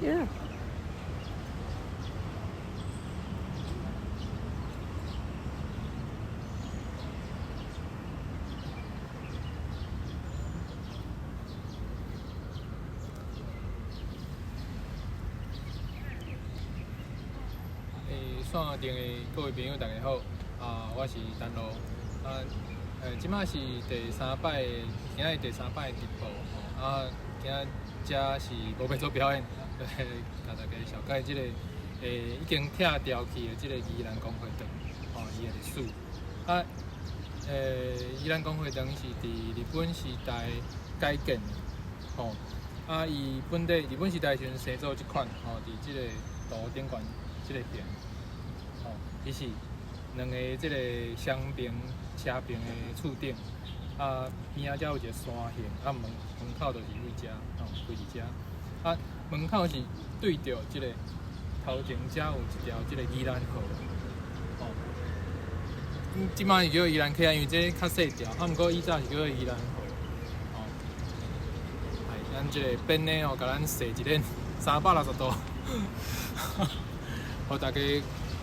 Yeah. 線頂的各位朋友，大家好，啊，我是陳露，啊，這擺是第三擺，今仔日第三擺直播，吼，啊，今仔遮是無欲做表演，共大家紹介這個，已經拆掉去的這個宜蘭公會堂，吼，伊的歷史。啊，宜蘭公會堂是佇日本時代改建的，吼，啊，伊本底日本時代時陣生做這款，吼，佇這個圖頂懸這個形。吼，伊是兩个這個雙爿斜爿的厝頂，啊邊仔遮有一個山形，啊門門口就是位遮，吼，開佇遮，啊門口是對著這個頭前遮有一條這個宜蘭河，吼，這擺是叫宜蘭溪啊，因為這較細條，啊毋過以早是叫做宜蘭河，吼，來，咱這個邊的吼，共咱踅一輪360度，予大家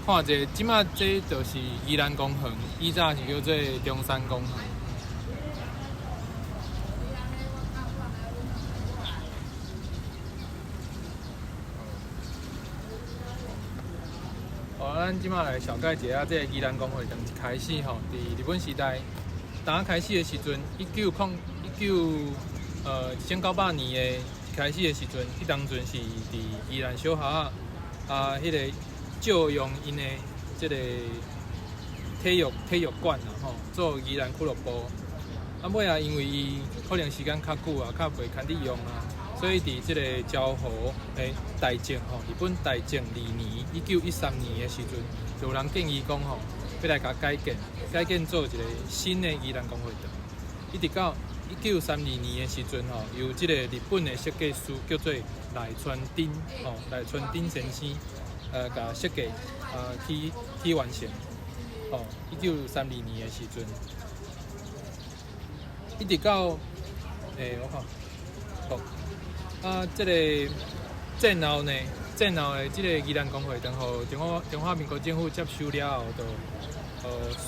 看者，這擺這就是宜蘭公園，以早是叫做中山公園。哦，咱這擺來紹介一下這個宜蘭公會堂一開始吼，佇日本時代，當開始的時陣，一九空一九呃一千九百年的一開始的時陣，彼當陣是佇宜蘭小學啊，彼個。借用𪜶的這個體育體育館啦吼，做宜蘭俱樂部。啊，尾仔因為伊可能時間較久啊，較袂堪得用啊，所以佇這個昭和的大正吼，日本大正二年1913年的時陣，就有人建議講吼，欲來共改建，改建做一個新的宜蘭公會堂。一直到1932年的時陣吼，由這個日本的設計師叫做瀨川町吼，瀨川町先生。共設計啊，去去完成，吼，1932年的時陣，一直到，我看，好，啊，這個戰後呢，戰後的這個宜蘭公會堂，予中華中華民國政府接收了後，就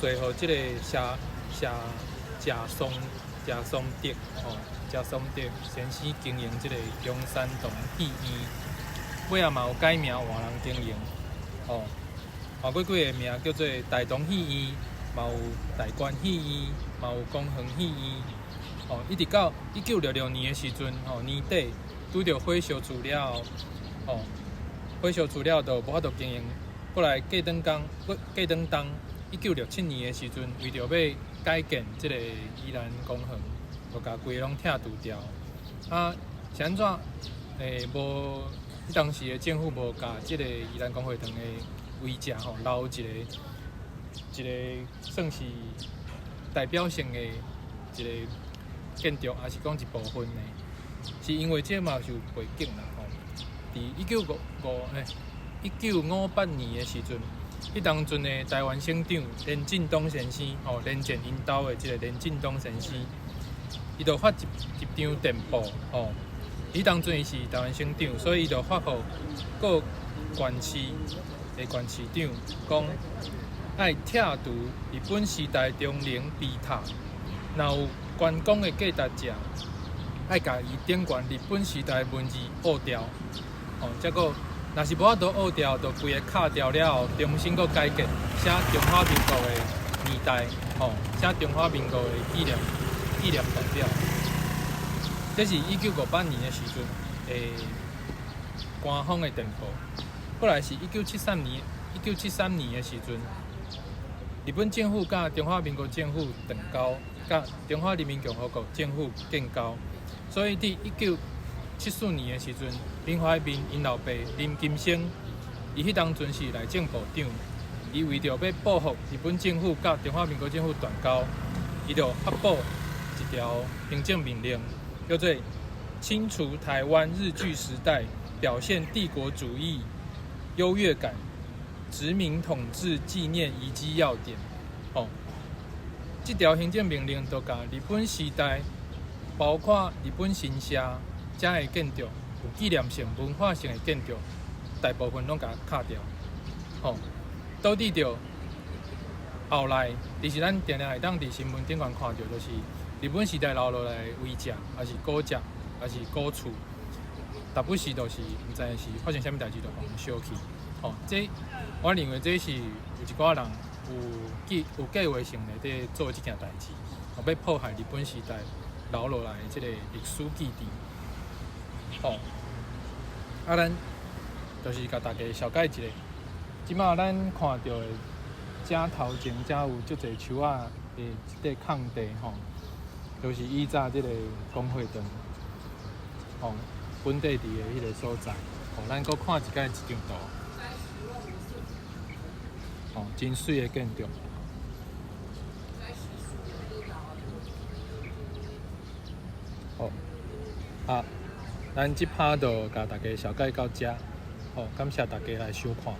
稅予這個謝謝謝松謝松德吼，謝松德先生經營這個中山堂戲院。尾仔嘛有改名換人經營，吼，換過幾个名叫做大同戲院，嘛有大觀戲院，嘛有公園戲院，吼，一直到1966年的時陣，吼，年底拄著火燒厝了後，吼，火燒厝了就無法度經營。過來過轉工，過過轉冬，1967年的時陣，為著欲改建這個宜蘭公園，就共規个攏拆除掉。啊，是按怎？無。彼當時的政府無共這個宜蘭公會堂的位置吼，留一個一個算是代表性的一個建築，抑是講一部分的，是因為這嘛是有背景啦吼。佇1958年的時陣，彼當陣的臺灣省長連振東先生吼，連戰𪜶兜的這個連振東先生，伊就發一一張電報吼。彼當陣伊是臺灣省長，所以伊就發予各縣市的縣市長講，愛拆除日本時代中寧碑塔，若有觀光的價值者，愛共伊頂懸日本時代文字挖掉。吼，才閣若是無法度挖掉，就規个敲掉了後，重新閣改建，寫中華民國的年代，吼，寫中華民國的紀念紀念代表。這是1958年的時陣，官方的電報。過來是1973年，1973年的時陣，日本政府佮中華民國政府斷交，佮中華人民共和國政府建交。所以佇1974年的時陣，林懷民𪜶老爸林金生，伊彼當陣是內政部長，伊為著欲報復日本政府佮中華民國政府斷交，伊就發布一條行政命令。叫做清除臺灣日據時代表現帝國主義優越感、殖民統治紀念遺跡要點。哦，這條行政命令就共日本時代，包括日本神社遮的建築，有紀念性、文化性的建築，大部分攏共敲掉，吼，導致著後來，其實咱定定會當佇新聞頂懸看著，就是日本時代留落來的遺跡，抑是古跡，抑是古厝，逐不時就是毋知影是發生啥物代誌，就予人燒去。吼，這我認為這是有一寡人有計劃性的佇做這件代誌，吼，欲破壞日本時代留落來的這個歷史記憶。吼，啊，咱就是共大家紹介一下，這馬咱看著的遮頭前遮有足濟樹仔的這塊空地吼，就是以早這個公會堂，吼，本地佇的彼个所在。吼，咱閣看一擺這張圖，吼，真媠的建築。好，啊，咱這趴就共大家紹介到遮，好，感謝大家來收看。